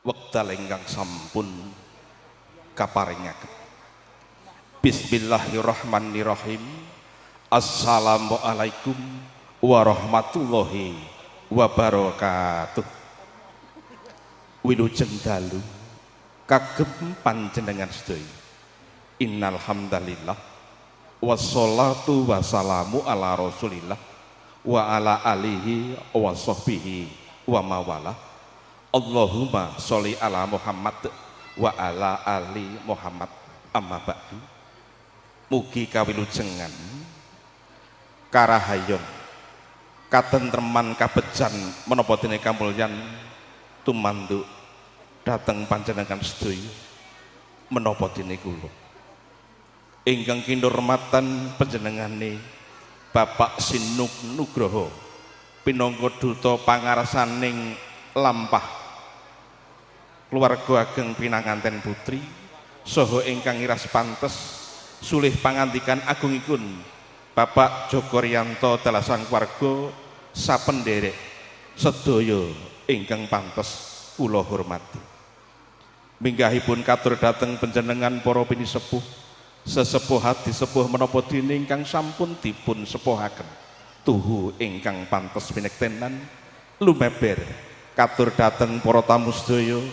Wekdal ingkang sampun kaparingaken. Bismillahirrahmanirrahim. Assalamualaikum warahmatullahi wabarakatuh. Wilujeng dalu kagem panjenengan sedaya. Innal hamdalillah wassalatu wassalamu ala Rasulillah wa ala alihi wa sahbihi wa mawala. Allahumma sholli ala Muhammad wa ala ali Muhammad. Amma ba'du. Mugi kawilujengan karahayon katentreman kabejan menapa dene kamulyan tumanduk dhateng panjenengan sedaya menapa dene kula ingkang kinurmatan panjenengane Bapak Sinung Nugroho pinangka duta pangarsaning lampah keluarga ageng pinanganten putri saha ingkang iras pantes sulih pangandikan agungipun Bapak Joko Riyanto dalasan keluarga sapenderek sedaya ingkang pantes kula hormati. Minggahipun katur dhateng panjenengan para pinisepuh sesepuh hati sepuh menapa dene ingkang sampun dipun sepuhaken tuhu ingkang pantes pinektenan lumeber katur dhateng para tamu sedaya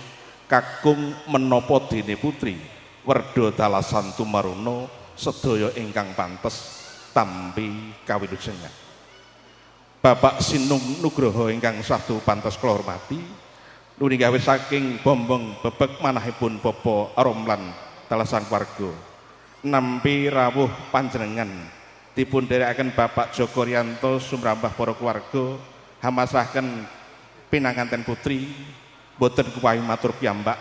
kakung menapa dene putri werda dalasan tumaruna sedaya ingkang pantes tampi kawilujengan. Bapak Sinung Nugroho ingkang satu pantes kula hormati nuni gawe saking Bombong bebek manahipun Bapak Romlan dalasan keluarga nampi rawuh panjenengan dipun dherekaken Bapak Joko Riyanto sumrambah para keluarga hamasrahaken pinanganten putri boten kuwahi matur piyambak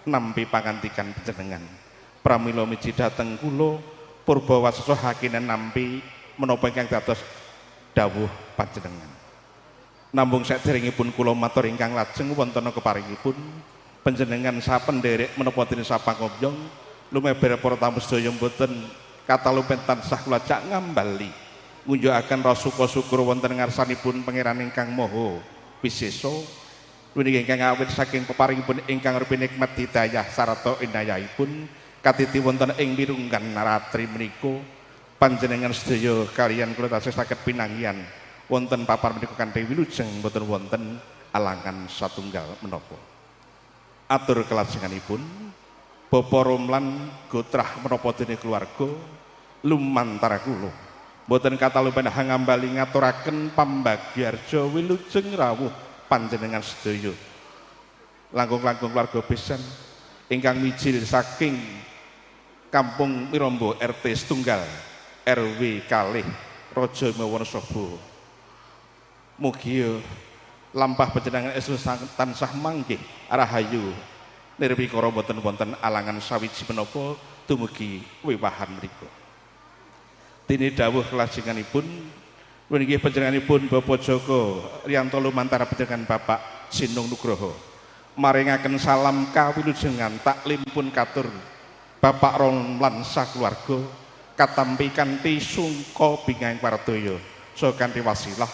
nampi pangantikan panjenengan. Pramila miji dhateng kula purba wasesa hakinen nampi menapa ingkang dados dawuh panjenengan. Namung saderengipun kula matur ingkang lajeng wonten keparingipun panjenengan sapenderek menapa dene sapangomyong lumeber para tamu sedaya mboten katalupen tansah kula jak ngambali ngunjukaken rasa syukur wonten ngarsanipun Pangeran ingkang Maha Wisesa punika ingkang awit saking peparingipun ingkang rupi nikmat hidayah sarta inayahipun katiti wonten ing mirunggan ratri menika panjenengan sedaya kaliyan kula tasih saged pinanggihan wonten papar menika kanthi wilujeng mboten wonten alangan satunggal menapa. Atur kelajenganipun Bapak Romlan gotrah menapa dene keluarga lumantara kula mboten katalupen hangambali ngaturaken pambagyarja wilujeng rawuh panjenengan sedaya langkung-langkung keluarga besan ingkang mijil saking Kampung Mirombo RT setunggal RW kalih Raja Wonosobo. Mugi lampah panjenengan estu tansah manggih rahayu nirwikara mboten wonten alangan sawiji menapa dumugi wiwahan mriku. Dene dawuh kelajenganipun puniki panjenenganipun Bapak Joko Riyanto lumantara panjenengan Bapak Sinung Nugroho maringaken salam kawilujengan taklimpun katur Bapak Romlan sakeluarga katampi kanthi sungka bingahing paradaya saha kanthi wasilah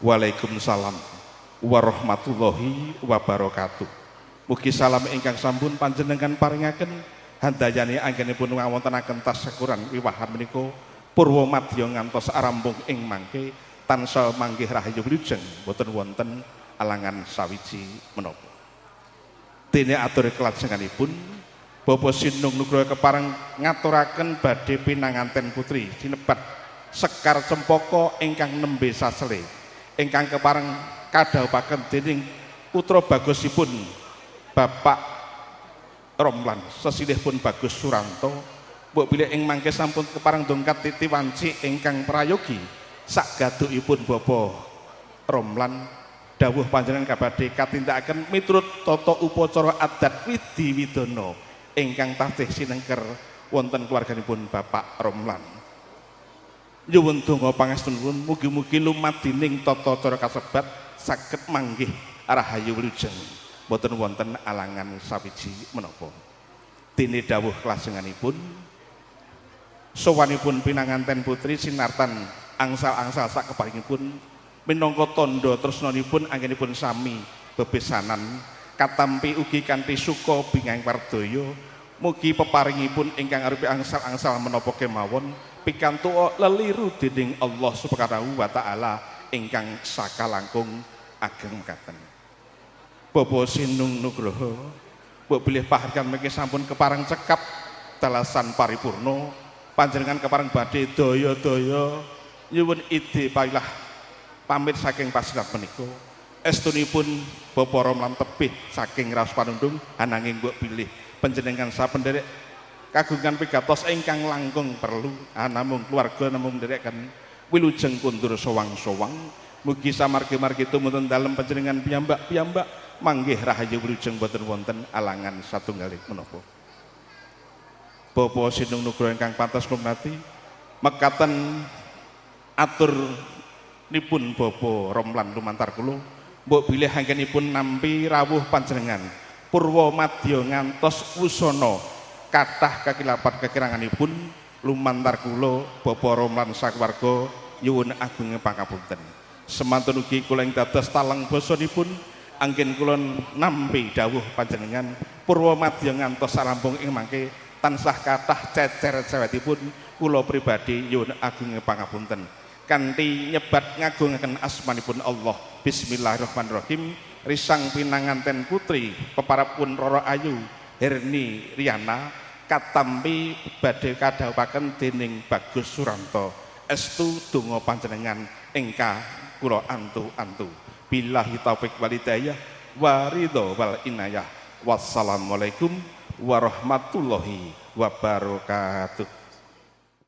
waalaikumsalam warahmatullahi wabarakatuh. Mugi salam ingkang sampun panjenengan paringaken handayani anggenipun ngawontenaken tasyakuran wiwahan menika purwa madya ngantos arambung ing mangke tansah manggih rahayu wilujeng boten wonten alangan sawiji menapa. Dene atur kelajenganipun Bapak Sinung Nugroho kepareng ngaturaken badhe pinanganten putri sinebat Sekar Cempaka ingkang nembe sasele ingkang kepareng kadhawuhaken dening putra bagusipun Bapak Romlan sesilihpun Bagus Suranto mbok bilih ing mangke sampun kepareng dongkat titi wanci ingkang prayogi sakgadukipun Bapak Romlan dawuh panjenengan kabadhe katindakaken miturut tata upacara adat widi widana ingkang tasih sinengker wonten keluarganipun Bapak Romlan. Nyuwun donga pangestunipun mugi-mugi lumadining tata cara kasebat saged manggih rahayu wilujeng mboten wonten alangan sawiji menapa. Dene dawuh kelajenganipun sowanipun pinanganten putri sinartan angsal-angsal sakeparingipun minangka tandha tresnanipun anggenipun sami bebesanan Katampi ugi kanthi suka bingahing wardaya. Mugi peparingipun ingkang arupi angsal-angsal menapa kemawon pikantuk leliru dening Allah Subhanahu wa taala ingkang sakalangkung ageng mekaten. Bapak Sinung Nugroho, mbok bilih pahargyan mangke sampun kepareng cekap dalasan paripurna, panjenengan kepareng badhe daya-daya nyuwun ide pailah pamit saking pasirat menika. Estunipun Bapak Romlan tebih saking raos panundung, ananging mbok bilih panjenengan sapenderek kagungan pigatos ingkang langkung perlu, anamung keluarga namung nderekaken wilujeng kundur sowang-sowang. Mugi samargi-margi tumunten dalem panjenengan piyambak-piyambak manggih rahayu wilujeng boten wonten alangan satunggaling menapa. Bapak Sinung Nugroho ingkang pantes kumnati mekaten atur nipun Bapak Romlan lumantar kula, mbok bilih anggenipun nampi rawuh panjenengan purwa madya ngantos wusana kathah kakilapan kekiranganipun lumantar kula Bapak Romlan sakeluarga nyuwun agung pangapunten. Semantun ugi kula ing dados talang basanipun anggen kula nampi dawuh panjenengan purwa madya ngantos sarampung ing mangke tansah kathah cecer cewetipun kula pribadi nyuwun agung pangapunten. Kanthi nyebat ngagungaken asmanipun Allah. Bismillahirrahmanirrahim. Risang pinanganten putri peparapun Roro Ayu Herni Riana katampi badhe kadhawuhaken dening Bagus Suranto. Estu donga panjenengan ingkang kula antu-antu. Billahi taufik wal hidayah wa ridho wal inayah. Wassalamualaikum warahmatullahi wabarakatuh.